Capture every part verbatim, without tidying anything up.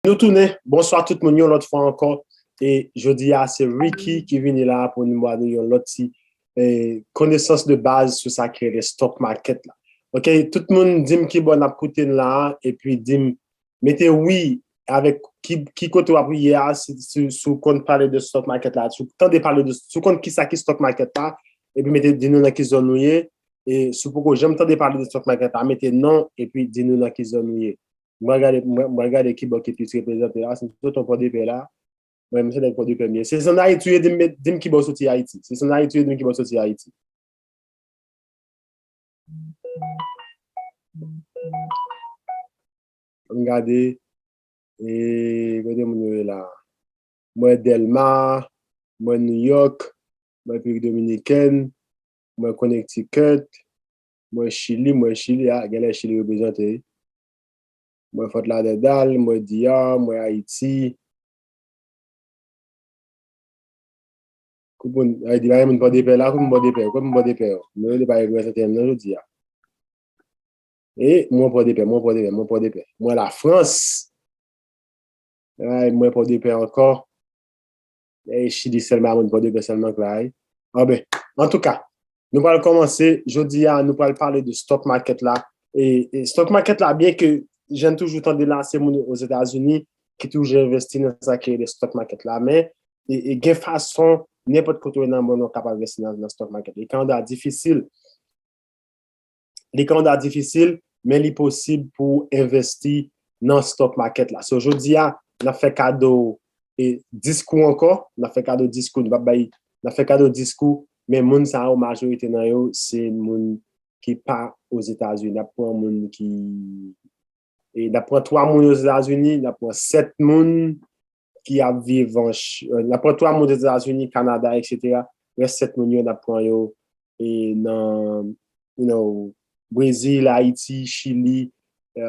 Nou tounen. Bonswa tout moun yon lòt fwa ankò. E jodi a, se Ricky ki vini la pou nou ba nou yon lòt ti eh, konesans de baz sou sa ki rele stock market la. Ok, tout moun di m ki bò n ap koute n la a, epi di m, mete wi avèk ki, ki kote w ap ye a, si, si, si w konn pale de stock market la, si w tande pale de, si w konn kisa ki stock market la, epi mete di nou nan ki zòn ou ye, e si w poko janm tande pale de stock market la, mete non, epi di nou nan ki zòn ou ye. Mwen gade, mwen, mwen gade ki bò ki plis reprezante la, si m sot an Pòdepè la, mwen, m se nèg Pòdepè m ye. Se si ann Ayiti w ye, di m, di m ki bò w soti Ayiti. Se si ann Ayiti w ye, di m ki bò w soti Ayiti. Ann gade, e, kote moun yo ye la? Mwen Dèlma, mwen New York, mwen Repiblik Dominikèn, mwen Connecticut, mwen Chili, mwen Chili, a, genlè Chili reprezante. Mwen Fort Lauderdale, mwen D R, mwen Ayiti. Koup moun, ay di, pa gen moun Pòdepè la, koup moun Pòdepè, koup moun Pòdepè yo. Mwen yo te pa reprezante m nan jodi a. E mwen Pòdepè, mwen Pòdepè, mwen Pòdepè. Mwen Lafrans. Ay, mwen Pòdepè ankò. E Chili sèlman, moun Pòdepè sèlman k la, wi. Anben, antouka, nou pral kòmanse. Jodi a, nou pral pale de stock market la. E, e stock market la, byen ke jan n toujou tande la, se moun Ozetazini ki toujou envesti nan sa ki rele stock market la. Men, e, e gen fason, nenpòt kote w ye nan mond, w kapab envesti nan, nan stock market. Li ka yon bagay difisil, li ka yon bagay difisil, men li posib pou w envesti nan stock market la. So, jodi a, n ap fè kado e dis kou ankò, n ap fè kado dis kou, nou p ap bay, n ap fè kado dis kou, men moun sa yo, majorite nan yo, se moun ki pa Ozetazini. N ap pran moun ki, e n ap pran twa moun Ozetazini, n ap pran sèt moun ki ap viv an Ch-, e, n ap pran twa moun Ozetazini, Kanada, et cetera. Rès sèt moun yo, n ap pran yo e nan, you know, Brezil, Ayiti, Chili, e,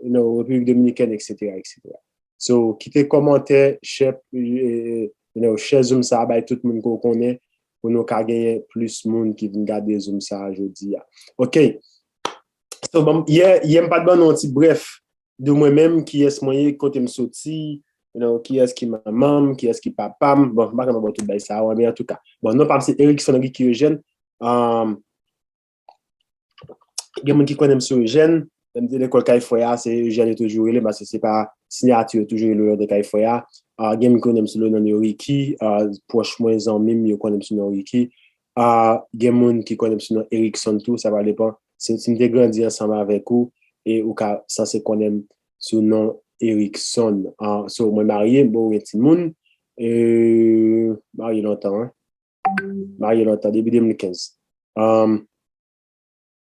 you know, Repiblik Dominikèn, et cetera, et cetera. So, kite kòmantè, share, e, e, you know, share Zoom sa a bay tout moun ke w konnen pou nou ka genyen plis moun ki vin gade Zoom sa a jodi a. Ok. So, bon, yè, yè m pa t ban nou yon ti brèf de mwen menm, kiyès mwen ye, kote m soti, you know, kiyès ki manman m, kiyès ki papa m. Bon, m pa ka ba w tout bagay sa a, men antouka. Bon, non pa m se Erickson Ricky Eugène. Um, Gen moun ki konnen m sou Eugène. Lè m te lekòl kay frè a, se Eugène yo toujou rele m, paske se pa siyati yo toujou rele yo de kay frè a. Ah, gen moun ki konnen m sou le non de Ricky, ah, pwòch mwen, zanmi m, yo konnen m sou non Ricky. Ah, gen moun ki konnen m sou non Erickson tou, sa va depann. Si, si m te grandi ansanm avèk ou, e ou ka sanse konnen m sou non Erickson. Ah, so, mwen marye, m poko gen timoun. E, marye lontan, wi. Marye lontan, depi de mil kenz. Um,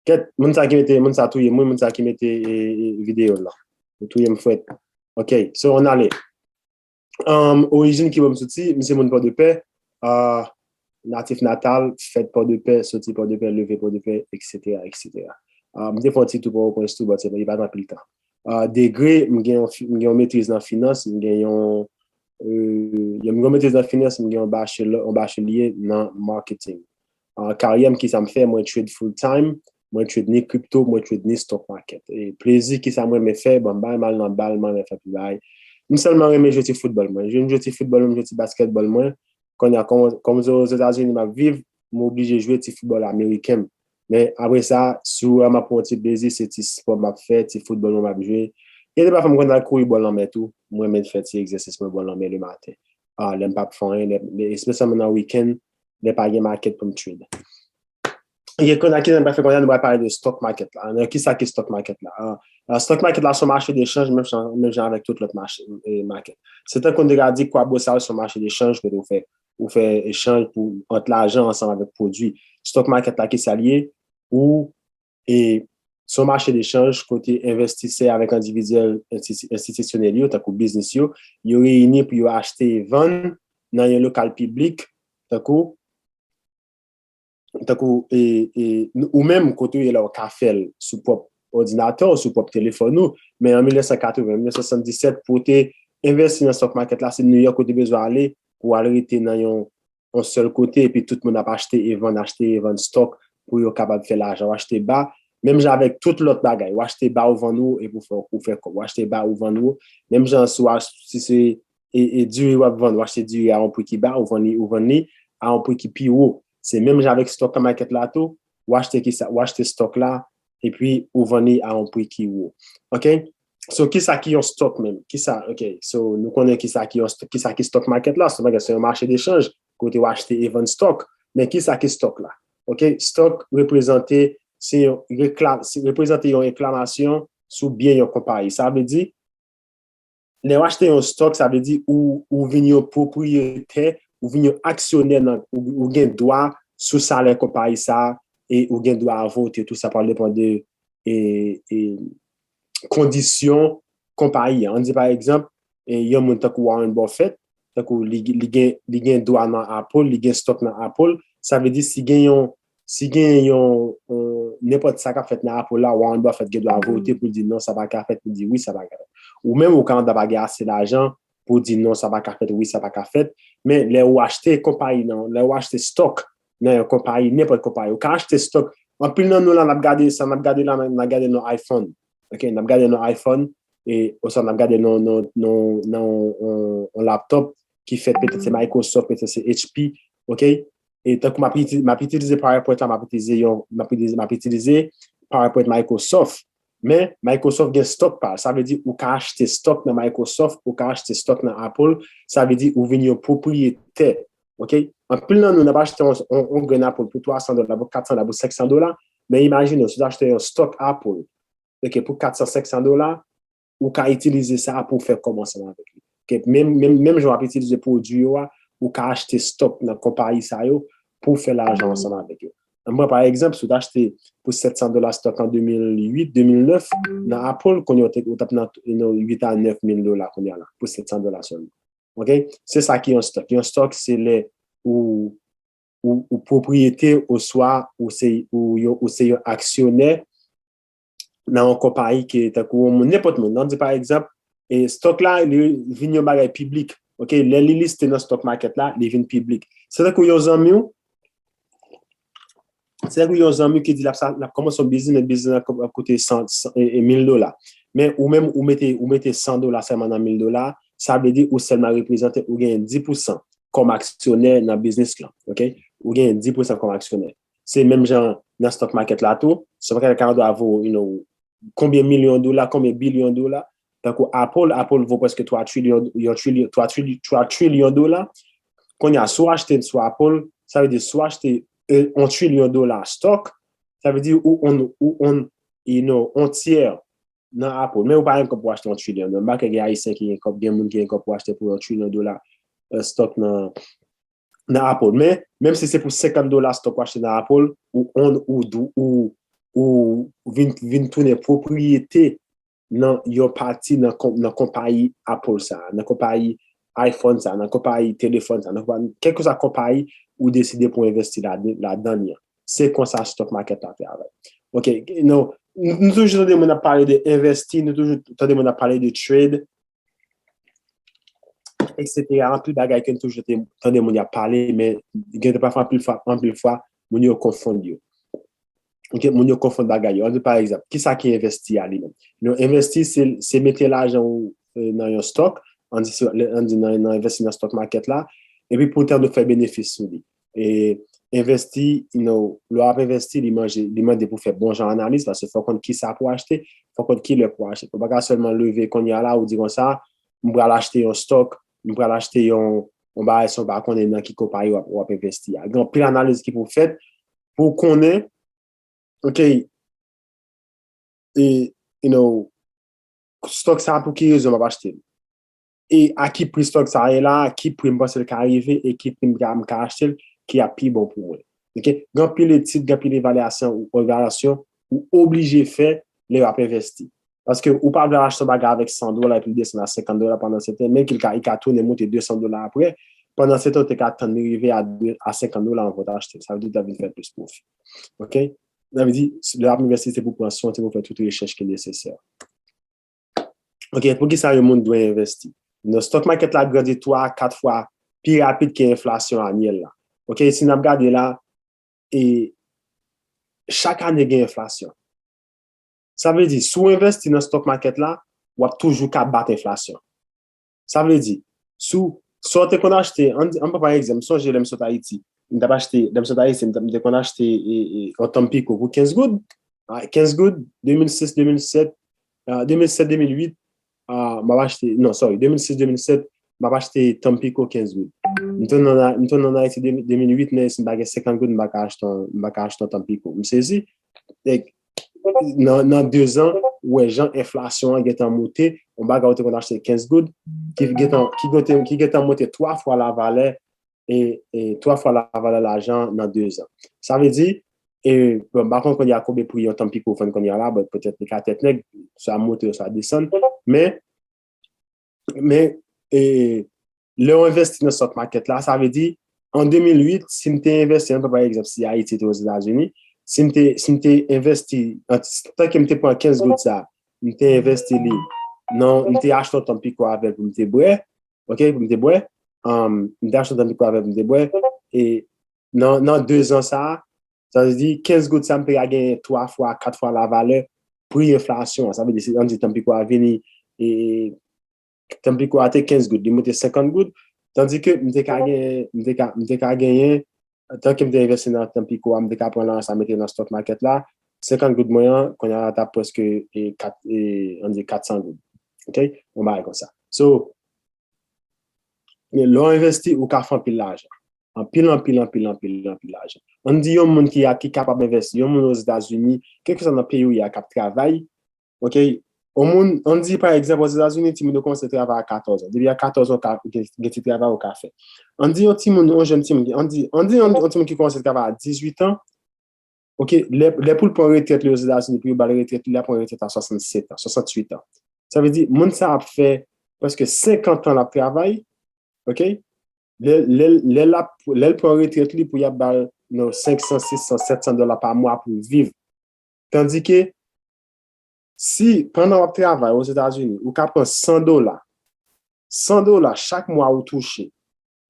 kèt, moun sa ki mete, moun sa touye mwen, moun sa ki mete e, e, videyo la. Ou touye m frèt. Ok, so on ale. Um, orijin ki bò m soti, m se moun Pòdepè, uh, natif natal, fèt Pòdepè, soti Pòdepè, leve Pòdepè, et cetera, et cetera. Uh, m te fè yon ti tou Pòtoprens tou, but se pa, li pa t anpil tan. Uh, degre, m gen yon, fi- m gen yon metriz nan finans, m gen yon, euh, m gen yon metriz nan finans, m gen yon bachela-, yon bacheliye nan marketing. Uh, karyè m, ki sa m fè, mwen trade full time, mwen trade ni crypto, mwen trade ni stock market. E plezi ki sa mwen renmen fè, bon, m pa renmen al nan bal, mwen renmen fè pil bagay. M sèlman renmen jwe ti foutbòl mwen. Jwe, m jwe ti foutbòl mwen, m jwe ti basketball mwen. Kounye a, kòm, kòm se Ozetazini m ap viv, m oblije jwe ti foutbòl ameriken m. Men apre sa, si w wè m ap pran yon ti plezi, se ti spò m ap fè, ti foutbòl mwen m ap jwe. Gen de pafwa m konn al kouri bò lanmè tou. Mwen renmen fè ti egzèsis mwen bò lanmè lematen. Ah, lè m p ap fè anyen, lè, lè, espesyalman nan wikenn, lè pa gen makèt pou m trade. Ok, kounye a, kisa n pral fè kounye a, nou pral pale de stock market la. Nan kisa ki stock market la? Ah, ah, stock market la se yon mache dechanj, menm jan, menm jan avèk tout lòt mache, eh, market. Se tankou n te ka di Kwabosal se yon mache dechanj kote w fè, ou fè echanj pou, ant lajan ansanm avèk pwodui. Stock market la, kisa l ye? Ou, e, se yon mache dechanj kote envestisè avèk endividyèl enstiti-, enstitisyonèl yo, tankou biznis yo, yo reyini pou yo achte e vann nan yon lokal piblik, tankou tankou, e, e, n- ou menm kote w ye la, w ka fè l sou pwòp òdinatè w, sou pwòp telefòn ou. Men an mil nèf san katreven, mil nèf san swasanndisèt, pou w te envesti nan stock market la, se New York ou te bezwen ale pou w al rete nan yon, yon sèl kote, epi tout moun ap achte e vann, achte e vann stock pou yo kapab fè lajan. W achte ba, Menm jan avèk tout lòt bagay, ou achte ba, ou vann wo, epi ou fè, ou fè kòb. Ou achte ba, ou vann wo. Menm jan si w ach-, si se e, e diri w ap vann, ou achte diri a yon pri ki ba, ou vann li, ou vann li a yon pri ki pi wo. Se menm jan avèk stock market la tou, ou achte kisa, ou achte stock la, epi ou vann li a yon pri ki wo. Ok? So, kisa ki yon stock menm? Kisa, ok, so, nou konnen kisa ki yon st-, kisa ki stock market la. Stock market se yon mache dechanj, kote ou achte e vann stock. Men kisa ki stock la? Ok? Stock reprezante, se yon rekla-, se reprezante yon reklamasyon sou byen yon konpayi. Sa vle di, lè w achte yon stock, sa vle di ou, ou vin yon pwopriyetè, ou vin yon aksyonè nan, ou, ou gen dwa sou salè konpayi sa a, e ou gen dwa a vote, tou sa pral depann de, e, e, kondisyon konpayi an. Ann di pa egzanp, e, yon moun tankou Warren Buffett, tankou li, li gen, li gen dwa nan Apple, li gen stock nan Apple, sa vle di si gen yon, si gen yon, yon, nenpòt sa k ap fèt nan Apple la, Warren Buffett gen dwa vote pou l di non, sa pa ka fèt, pou l di wi, sa pa ka fèt. Ou menm ou ka anndan pa gen ase lajan pou w di non, sa pa ka fèt, wi, sa pa ka fèt. Men lè ou achte konpayi nan, lè ou achte stock nan yon konpayi, nenpòt konpayi, ou ka achte stock. Anpil nan nou la, n ap gade sa, n ap gade la, n ap gade nan iPhone. Ok, n ap gade nan iPhone, e, oswa n ap gade nan, nan, nan, nan, yon, yon laptop ki fèt, petèt se Microsoft, petèt se H P, ok? E tankou m ap itilize, m ap itilize PowerPoint la, m ap itilize yon, m ap itilize, m ap itilize PowerPoint Microsoft. Men Microsoft gen stock pa l. Sa vle di ou ka achte stock nan Microsoft, ou ka achte stock nan Apple. Sa vle di ou vin yon pwopriyetè. Ok? Anpil nan nou, n ap achte yon, yon, yon grenn Apple pou twa san dola, pou kat san dola, pou senk san dola. Men imajine w, si w achte yon stock Apple, ok, pou kat san, senk san dola, ou ka itilize sa pou w fè kòb ansanm avèk li. Ok? Menm, menm, menm jan w ap itilize pwodui yo a, ou ka achte stock nan konpayi sa yo pou w fè lajan ansanm avèk yo. Ann pran pa egzanp, si w ta achte pou sèt san dola stock an de mil uit, de mil nèf, nan Apple, kounye a w te, ou t ap nan, nan uit a nèf mil dola kounye a la, pou sèt san dola sèlman. Ok? Se sa ki yon stock. Yon stock, se lè ou, ou, ou pwopriyete oswa ou se, ou, yon, ou se yon aksyonè nan yon konpayi ke tankou yon moun, nenpòt moun. Ann di pa egzanp, e stock la, li vin yon bagay piblik. Ok? Lè li liste nan stock market la, li vin piblik. Se tankou yon zanmi w, se tankou yon zanmi ki di l ap sa, l ap kòmanse yon biznis, men biznis la ap koute san, san, e, e mil dola. Men ou menm, ou mete, ou mete san dola sèlman nan mil dola, sa vle di ou sèlman reprezante, ou genyen dis pousan kòm aksyonè nan biznis lan, ok? Ou genyen dis pousan kòm aksyonè. Se menm jan nan stock market la tou, stock market la ka dwa vo, you know, konbyen milyon dola, konbyen bilyon dola. Tankou Apple, Apple vo prèske twa trilyon, yon trilyon, twa trilyon, twa trilyon dola. Kounye a, si w achte sou Apple, sa vle di si w achte, e, yon trilyon dola stock, sa vle di ou own, ou own, you know, yon tyè nan Apple. Men ou pa gen kòb pou achte yon trilyon dola. M pa kwè gen Ayisyen ki gen kòb, gen moun ki gen kòb pou achte pou yon trilyon dola, e, stock nan, nan Apple. Men, menm si se pou senkant dola stock ou achte nan Apple, ou own, ou, dou-, ou, ou vin, vin tounen pwopriyete nan yon pati nan, kon-, nan konpayi Apple sa, nan konpayi iPhone sa, nan konpayi telefòn sa, nan konpayi, kèlkeswa konpayi ou deside pou envesti la, ladan li an. Se konsa stock market la travay. Ok, nou, nou, nou toujou tande moun ap pale de envesti, nou toujou tande moun ap pale de trade, et cetera. Anpil bagay ke nou toujou te-, tande moun y ap pale, men gen de pafwa, anpil fwa, anpil fwa, moun yo konfonn yo. Ok, moun yo konfonn bagay yo. Ann di pa egzanp, kisa ki envesti a li menm? Non, envesti se, se mete lajan ou, e, nan yon stock, ann di, se, ann di nan, nan envesti nan stock market la, epi pou w tann ou fè benefis sou li. E envesti, you know, lè w ap envesti, li manje, li mande pou w fè bon jan analiz, paske fò w konn kisa pou w achte, fò w konn kilè pou w achte. Ou pa ka sèlman leve kounye a la, ou di konsa, m pral achte yon stock, m pral achte yon, yon bagay san w pa konnen nan ki konpayi w ap, w ap envesti a. Gen anpil analiz ki pou fèt pou w konnen, ok, e, you know, stock sa a pou ki rezon m ap achte l? E a ki pri stock sa a ye la, ki pri m panse l ka rive, e ki pri m ka, m ka achte l, ki ap pi bon pou mwen. Ok? Gen anpil etid, gen anpil evalyasyon, ou, evalyasyon, ou oblije fè lè w ap envesti. Paske ou pa vle achte yon bagay avèk san dola epi l desann a senkant dola pandan se tan, men ki l ka, li ka tounen monte de san dola apre. Pandan se tan, ou te ka tann li rive a de, a senkant dola anvan w t achte l. Sa vle di w t ap vin fè plis pwofi. Ok? Sa vle di, lè w ap envesti, se pou pran swen w, se pou fè tout rechèch ki nesesè. Ok, poukisa yon moun dwe envesti? Nan stock market la grandi twa a kat fwa pi rapid ke enflasyon anyèl la. Ok, si n ap gade la, e chak ane gen enflasyon. Sa vle di, si w envesti nan stock market la, w ap toujou ka bat enflasyon. Sa vle di, si w, si w te konn achte, an, an pran pa egzanp, m sonje lè m sot Ayiti, m t ap achte, lè m sot Ayiti, m t ap, m te konn achte e, e, yon Tampico pou kenz goud, a, kenz goud, de mil sis, de mil sèt, a, de mil sèt, de mil uit, a, m ap achte, non, sorry, de mil sis, de mil sèt, m ap achte Tampico kenz goud. M tounen an, m tounen an Ayiti de, de mil uit, men si m pa gen senkant goud, m pa ka achte, yon- m pa ka achte yon Tampico. M sezi. Like, nan, nan de zan, ou wè jan enflasyon an gentan monte, yon bagay ou te konn achte kenz goud, ki gentan, ki gentan, ki gentan monte twa fwa lavalè, e, e twa fwa lavalè lajan nan de zan. Sa vle di, e, bon, m pa konn kounye a konbyen pri yon Tampico vann kounye a la, but petèt li ka tèt nèg, swa monte, swa desann, men, men, e, lè w envesti nan stock market la, sa vle di, an de mil uit, si m te envesti, an pa egzanp, si Ayiti te Ozetazini, si m te, si m te envesti, an, tanke m te pran kenz goud sa, m te envesti li, nan, m te achte yon Tampico avè l pou m te bwè, ok, pou m te bwè, um, m te achte yon Tampico avè l pou m te bwè, e nan, nan de zan sa, sa vle di, kenz goud sa, m te ka genyen twa fwa, kat fwa lavalè pri enflasyon an. Sa vle di, si, ann di, Tampico a vini, e, Tampico a te kenz goud, li monte senkant goud, tandi ke m te ka genyen, m te ka, m te ka genyen, tanke m te envesti nan Tampico a, m te ka pran lajan sa mete nan stock market la, senkant goud mwen an, kounye a la t ap prèske, e, kat, e, ann di kat san goud. Ok? Yon bagay konsa. So, lè w envesti, ou ka fè anpil lajan. Anpil, anpil, anpil, anpil, anpil lajan. Ann di yon moun ki a, ki kapab envesti, yon moun Ozetazini, kèlkeswa nan peyi w ye a k ap travay, ok? Yon moun, ann di pa egzanp, Ozetazini, timoun yo kòmanse travay a katòz an. Depi a katòz an, ou ka, ou gen, gen ti travay ou ka fè. Ann di yon timoun, yon jèn timoun, ann di, ann di yon, yon timoun ki kòmanse travay a dizuit an, ok, lè, lè pou l pran retrèt li Ozetazini, pou yo ba l retrèt li, l ap pran retrèt a swasannsèt an, swasanntuit an. Sa vle di, moun sa ap fè prèske senkant an l ap travay, ok? Lè, lè, lè l ap, lè l pran retrèt li pou y ap ba l, non, senk san, sis san, sèt san dola pa mwa pou l viv. Tandi ke, si pandan w ap travay Ozetazini, ou ka pran san dola, san dola chak mwa ou touche,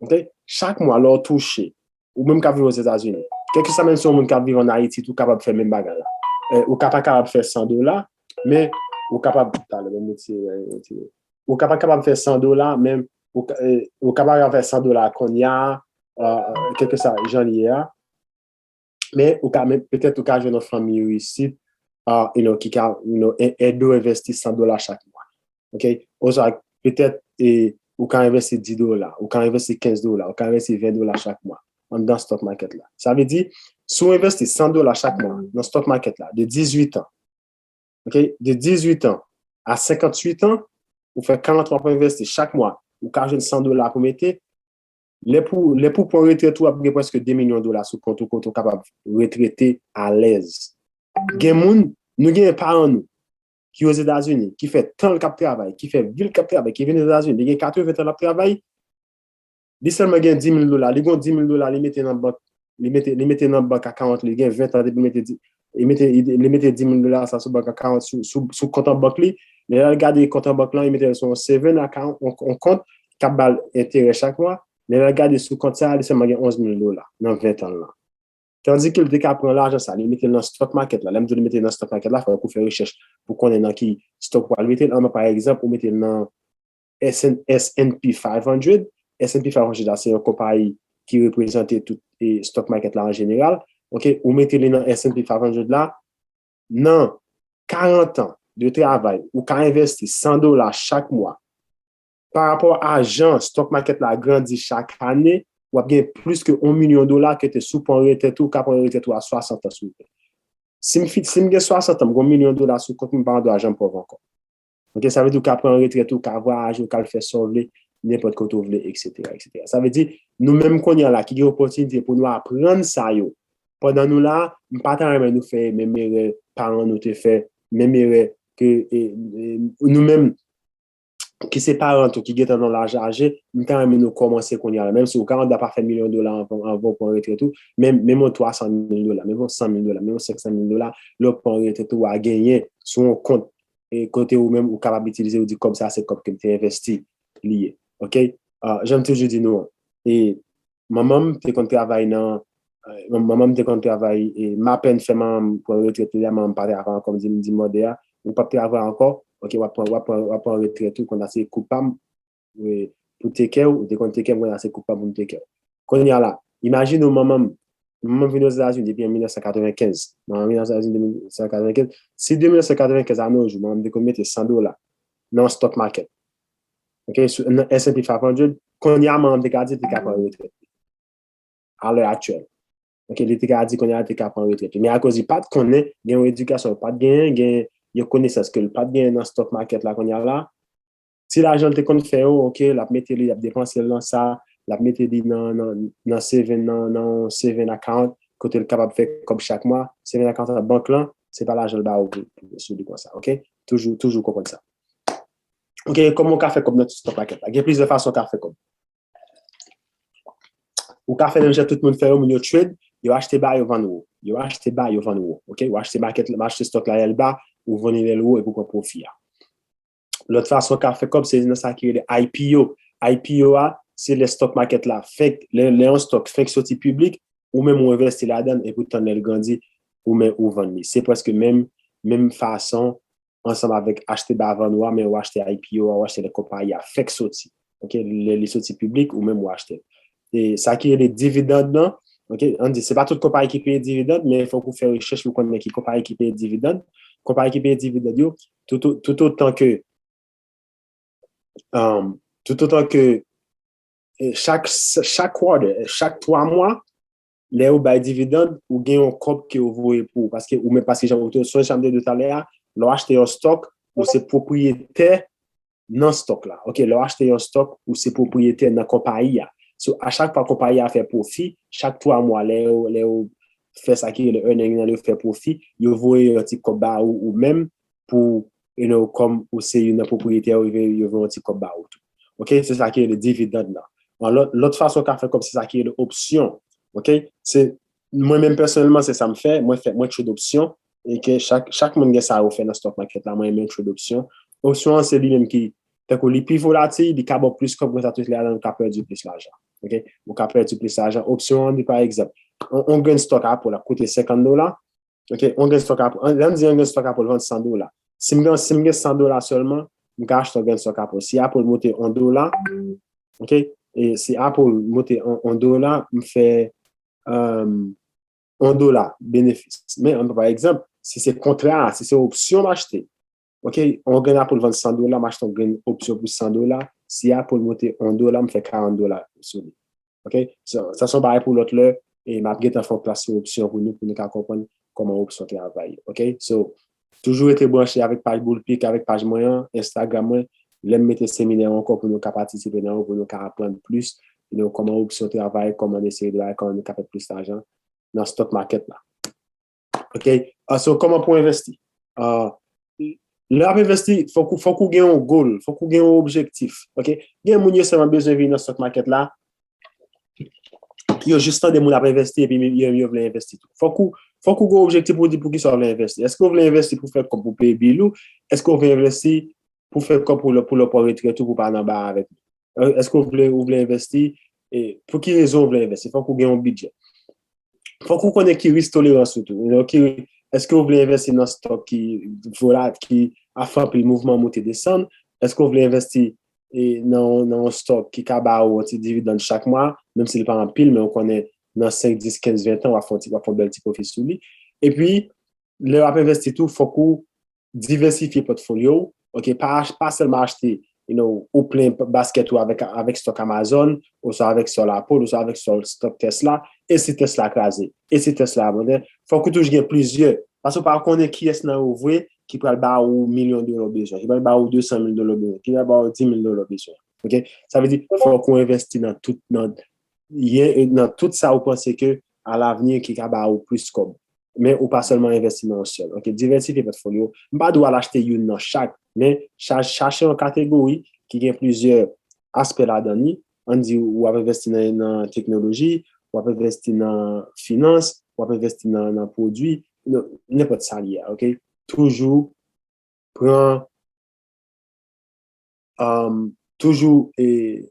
ok? Chak mwa lè w touche, ou menm k ap viv Ozetazini, kèlkeswa menm si yon moun k ap viv ann Ayiti tou kapab fè menm bagay la. Eh, ou ka pa kapab fè san dola, men ou kapab, talè, ban m retire, retire. Ou ka pa kapab fè san dola, men ou, ka- eh, ou ka pa kapab fè san dola kounye a, eh, kèlkeswa jan l ye a. Men ou ka, men petèt ou ka jwenn yon fanmi isit, ah, you know, ki ka, you know, e- ede w envesti san dola chak mwa. Ok? Oswa petèt, e, ou ka envesti dis dola, ou ka envesti kenz dola, ou ka envesti ven dola chak mwa anndan stock market la. Sa vle di, si w envesti san dola chak mwa nan stock market la, de dizuit an, ok, de dizuit an a senkantuit an, ou fè karant w ap envesti chak mwa, ou ka jwenn san dola pou mete, lè pou, lè pou pran retrèt ou ap gen prèske de milyon dola sou kont ou kote w kapab retrete alèz. Gen moun, nou gen paran nou ki Ozetazini, ki fè tan l k ap travay, ki fè vi l k ap travay, ki vin Ozetazini, li gen katreven tan l ap travay, li sèlman gen dis mil dola, li gen dis mil dola, li mete nan bank, li mete, li mete nan bank account li, li gen ven tan depi li mete, di- li mete, li mete dis mil dola sa sou bank account, sou, sou, sou kont an bank li, men lè l gade kont an bank lan, li mete l sou yon saving account, yon, yon kont k ap ba l enterè chak mwa, men lè l gade sou kont sa, li sèlman gen onz mil dola nan ven tan l lan. Tandi ke l te ka pran lajan sa, li mete l nan stock market la. Lè m di w li mete l nan stock market la, fòk ou fè rechèch pou konnen nan ki stock ou al mete l. Ann, pa egzanp, ou mete l nan S and, S and P five hundred. S and P five hundred la, se yon konpayi ki reprezante tout e, stock market la an jeneral. Ok, ou mete li nan S and P five hundred la, nan karant an de travay, ou ka envesti san dola chak mwa. Pa rapò a jan stock market la grandi chak ane, w ap gen plis ke yon milyon dola ke te si w pran retrèt ou, ou ka pran retrèt ou a swasant an, silvouplè. Si m, fi- si m gen swasant an, m gen yon milyon dola sou kont mwen, m pa gen dwa janm pòv ankò. Ok, sa vle di ou ka pran retrèt ou, ou ka vwayaje, ou ka al fè sa w vle, nenpòt kote w vle, etsetera, etsetera. Sa vle di, nou menm kounye a la, ki gen opòtinite pou nou aprann sa yo, pandan nou la, m pa ta renmen nou fè menm erè paran nou te fè, menm erè ke e, e, nou menm, ki se paran tou, ki gentan nan laj aje, m ta renmen nou kòmanse kounye a la. Menm si ou ka andan pa fè milyon dola anvan, anvan w pran retrèt ou, menm, menm yon twa san mil dola, menm yon san mil dola, menm yon senk san mil dola, lè w pran retrèt ou, w a genyen sou yon kont e kote ou menm ou kapab itilize, ou di kòb sa se kòb ke m te envesti li ye. Ok? Ah, jan m toujou di nou an, e manman m te konn travay nan, Manman m te konn travay, e m apèn fè manman m pran retrèt li a, manman m pa travay ankò, m di, m di mòde a, ou p ap travay ankò, ok, w ap pran, w ap pran, w ap pran retrèt ou, kounye a se kou pa m, pou take care w, ou te konn take care m, kounye a se kou pa m pou m take care w. Kounye a la, imajine w manman m, manman m vin Ozetazini depi an mil nèf san katrevenkenz. Manman m vin Ozetazini depi mil nèf san katrevenkenz. Si de mil nèf san katrevenkenz a nos jours, manman m te konn mete san dola nan stock market, ok, nan S and P five hundred, kounye a manman m te ka di l te ka pran retrèt li. A lè aktyèl. Ok, li te ka di kounye a li te ka pran retrèt li. Men akoz li pa t konnen, gen yon edikasyon li pa t genyen, gen yon konesans ke li pa t genyen nan stock market la kounye a la, ti lajan l te konn fè yo, ok, l ap mete li, l ap depanse l nan sa, l ap mete li nan, nan, nan saving, nan, nan yon saving account, kote l kapab fè kòb chak mwa, saving account nan bank lan, se pa lajan l ba ou pou, pou sou li konsa, ok? Toujou, toujou konprann sa. Ok, kòman w ka fè kòb nan stock market la? Gen plizyè fason w ka fè kòb. Ou ka fè menm jan tout moun fè yo, moun yo trade, yo achte ba, yo vann wo. Yo achte ba, yo vann wo. Ok, ou achte market, ou achte stock la lè l ba, ou vann li lè l wo epi ou pran pwofi a. Lòt fason w ka fè kòb, se nan sa ki rele I P O. I P O a, se lè stock market la fenk, lè, lè yon stock fenk soti piblik, ou menm ou envesti ladan l, epi w tann lè l grandi, ou menm ou vann li. Se prèske menm, menm fason ansanm avèk achte ba vann ou a, men ou achte I P O a, ou achte lè konpayi a fèk soti. Ok, lè li soti piblik, ou menm ou achte. E sa ki rele dividend nan, ok, ann di, se pa tout konpayi ki peye dividend, men fòk ou fè rechèch pou konnen ki konpayi ki peye dividend. Konpayi ki peye dividend yo, tout, tout otan ke, um, tout otan ke, e, chak, chak quarter, chak twa mwa, lè yo bay dividend, ou gen yon kòb ke yo voye pou ou. Paske ou menm, paske jan ou te, sonje sa m te di w talè a, lè w achte yon stock, ou se pwopriyetè nan stock la. Ok, lè w achte yon stock, ou se pwopriyetè nan konpayi a. So, a chak fwa konpayi a fè pwofi, chak twa mwa, lè yo, lè yo fè sa ki rele earning nan, lè yo fè pwofi, yo voye yon ti kòb ba ou, ou menm, pou, you know, kòm ou se youn nan pwopriyetè yo, yo, yo voye yon ti kòb ba ou tou. Ok, se sa ki rele dividend nan. Bon, lòt, lòt fason w ka fè kòb, se sa ki rele opsyon. Ok, se, mwen menm pèsonèlman, se sa m fè. Mwen fè, mwen trade opsyon. E ke chak, chak moun gen sa yo fè nan stock market la. Mwen renmen trade opsyon. Opsyon an, se li menm ki, tankou li pi volatil, li ka ba w plis kòb, konsa tout lè a, ou ka pèdi plis lajan. Ok, ou ka pèdi plis lajan. Opsyon an, li pa egzanp, yon, yon grenn stock Apple ap koute senkant dola. Ok, yon grenn stock Apple, an, ann di yon grenn stock Apple vann san dola. Si m gen, si m gen san dola sèlman, m ka achte yon grenn stock Apple. Si Apple monte yon dola, ok, e si Apple monte yon, yon dola, m fè, um, yon dola benefis. Men, ann pran pa egzanp, si se kontra a, si se opsyon m achte, ok, yon grenn Apple vann san dola, m achte yon grenn opsyon pou san dola. Si Apple monte yon dola, m fè karant dola sou li. Ok, sa, sa se yon bagay pou lòt lè, e m ap gentan fè yon klas sou opsyon pou nou, pou nou ka konprann kòman opsyon travay. Ok, so, toujou rete branche avèk paj Bullpeak, avèk paj mwen an, Instagram mwen, lè m mete seminè ankò pou nou ka patisipe nan yo, pou nou ka aprann plis, you know, kòman opsyon travay, kòman n eseye de bagay, kòman nou ka fè plis lajan nan stock market la. Ok, ah, so, kòman pou envesti? Ah, lè w ap envesti, fòk ou, fòk ou gen yon goal, fòk ou gen yon objektif. Ok, gen moun yo sèlman bezwen vin nan stock market la, yo jis tande moun ap envesti epi yo, yo vle envesti tou. Fòk ou, fòk ou gen yon objektif pou w di poukisa w vle envesti. Èske w vle envesti pou fè kòb pou peye bil ou? Èske w vle envesti pou fè kòb pou lè, pou lè w pran retrèt ou, pou w pa nan ba avèk li? Èske w vle, ou vle envesti? E pou ki rezon w vle envesti? Fòk ou gen yon bidjè. Fòk ou konnen ki risk tolerans ou tou. You know, ki, èske w vle envesti nan stock ki volat, ki ap fè anpil mouvman monte desann? Èske w vle envesti, e, nan, nan yon stock ki ka ba ou yon ti dividend chak mwa, menm si l pa anpil, men ou konnen nan senk, dis, kenz, ven tan, w ap fè yon ti, w ap fè yon bèl ti pwofi sou li. Epi, lè w ap envesti tou, fòk ou divèsifye pòtfolyo w. Ok, pa, pa sèlman achte, you know, ou plen basket ou avèk, avèk stock Amazon, oswa avèk stock Apple, oswa avèk stock Tesla, e si Tesla kraze, e si Tesla abandone, fòk ou toujou gen plizyè, paske w pa konnen kiyès nan yo vre ki pral ba ou milyon dola w bezwen, ki pral ba ou de san mil dola w bezwen, ki pral ba ou di mil dola w bezwen. Ok, sa vle di, fòk ou envesti nan tout, nan, nan tout sa ou panse ke alavni ki ka ba ou plis kòb. Men ou pa sèlman envesti nan yon sèl. Ok, divèsifye pòtfolyo. M pa di w al achte youn nan chak, men cha-, chache yon kategori ki gen plizyè aspè ladan li. Ann di w ap envesti nan, nan teknoloji, w ap envesti nan finans, w ap envesti nan, nan pwodui, nan nenpòt sa l ye a, ok? Toujou pran, um, toujou, e,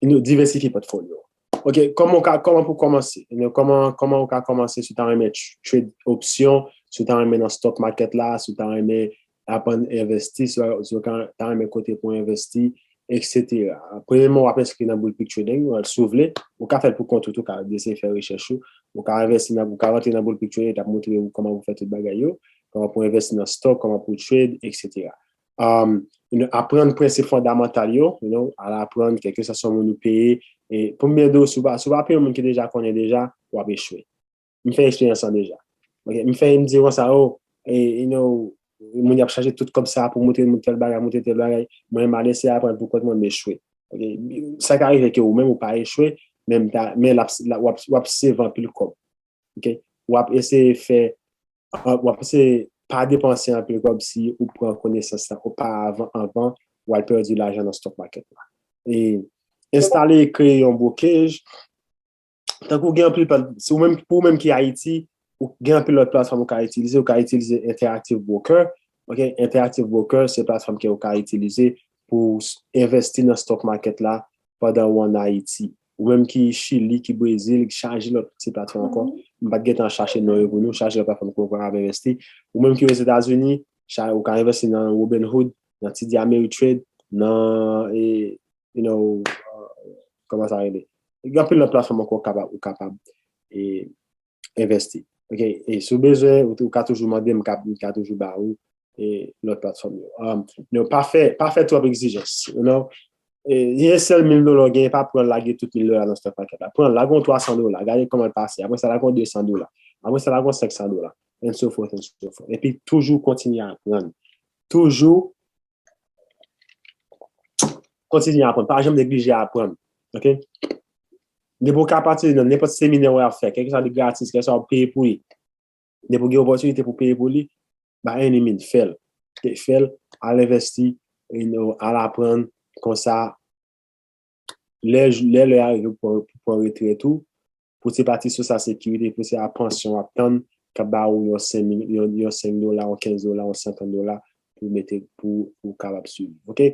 you know, divèsifye pòtfolyo. Ok, kòman ou ka, kòman pou kòmanse? You know, kòman, kòman ou ka kòmanse si w ta renmen tr- trade opsyon, si w ta renmen nan stock market la, si w ta renmen aprann envesti, si w, si w ka, ta renmen kote pou envesti, et cetera. Premyèman, w ap enskri nan Bull Peak Trading, si w vle, ou ka fè l pou kont ou tou, ou ka eseye fè rechèch ou, ou ka envesti nan, ou ka rantre nan Bull Peak Trading, t ap montre ou kòman pou fè tout bagay yo, kòman pou envesti nan stock, kòman pou trade, et cetera. Um, you know, aprann prensip fondamantal yo, you know, al aprann, kèlkeswa se yon moun ou peye, e pou m byen di w, si w pa, si w pa peye yon moun ki deja konnen deja, w ap echwe. M fè eksperyans lan deja. Ok, m fè, m di konsa, oh, e, you know, moun y ap chache tout kòb sa pou montre moun tèl bagay, montre tèl bagay. Mwen, m al eseye aprann pou kont mwen, m echwe. Ok, sa ka rive ke ou menm ou pa echwe, men m ta, men l ap, l ap, w ap, w ap save anpil kòb. Ok, w ap eseye fè, w ap eseye pa depanse anpil kòb si ou pran konesans la oparavan, anvan w al pèdi lajan nan stock market la. E enstale, kreye yon brokerage, tankou gen anpil plat-, si ou menm, pou ou menm ki Ayiti, ou gen anpil lòt platfòm ou ka itilize, ou ka itilize Interactive Broker. Ok, Interactive Broker se platfòm ke ou ka itilize pou s- envesti nan stock market la pandan ou ann Ayiti. Ou menm ki Chili, ki Brezil, chaje lòt ti platfòm ankò. M pa t gentan chache non yo pou nou, chaje lòt platfòm ke ou kapab envesti. Ou menm ki Ozetazini, cha- ou ka envesti nan Robinhood, nan T D Ameritrade, nan, e, you know, uh, kòman sa rele? Gen anpil lòt platfòm ankò ou kapab, ou kapab e, envesti. Ok, e si w bezwen, ou, ou ka toujou mande m, m ka, m ka toujou ba ou e lòt platfòm yo. Um, nou pa fè, pa fè twòp egzijans, you know. E, yon sèl mil dola w genyen, pa pran lage tout mil dola nan stock market la. Pran, lage yon twa san dola, gade kòman l pase. Apre sa, lage yon de san dola. Apre sa, lage yon senk san dola. And so forth, and so forth. Epi toujou kontinye aprann. Toujou kontinye aprann. Pa janm neglije aprann. Ok? Depi w ka patisipe nan nenpòt seminè w ap fè, kèlkeswa li gratis, kèlkeswa w peye pou li. Depi w gen opòtinite pou peye pou li, by any means, fè l. Ok? Fè l, al envesti, you know, al aprann, konsa, lè, lè, lè a rive pou, pou pran retrèt ou, pou se pati Social Security, pou se a pansyon w ap tann, k ap ba ou yon senk mil, yon, yon senk dola, yon kenz dola, yon senkant dola, pou mete, pou, pou w kapab swiv. Ok?